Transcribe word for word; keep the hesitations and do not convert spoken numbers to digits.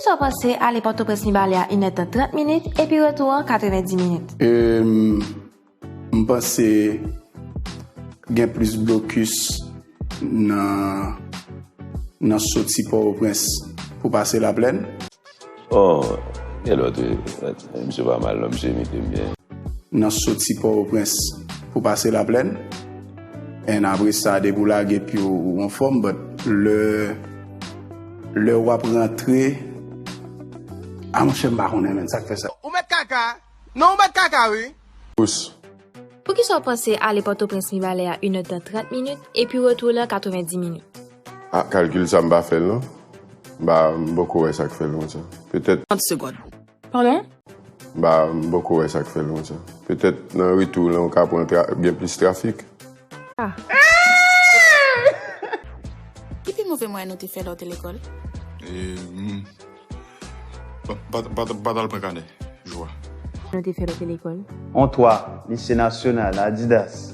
Sa w panse ale Pòtoprens Mibalè a inèdtan trant minit epi retou an katrevendi minit? Em, m panse gen plis blokis nan, nan soti Pòtoprens pou pase Laplèn. Oh, gen lòt, wi. Misye pa mal, non, misye imite m byen. Nan soti Pòtoprens pou pase Laplèn. And apre sa, depi w lage pye w, ou anfòm, but lè, lè w ap rantre, a monchè, m pa konnen, menn, sa k fè sa. Ou mèt kaka? Non, ou mèt kaka, wi. Pous. Poukisa w panse ale Pòtoprens Mibalè a inèdtan trant minit epi retou la katrevendi minit? A, kalkil sa, m pa fè l, non. M pa, m poko wè sa k fè l konsa. Petèt. Trant segonn. Padon? M pa, m poko wè sa k fè l konsa. Petèt nan retou la, ou ka pran tra-, gen plis trafik. Ah. Ki pi move mwayen nou te fè lè w te lekòl? E, hmm. Pa, pa, pa, pa t al pran kanè. Jwa. Nou te fè lè w te lekòl? On twa, Lise Nasyonal, Adidas.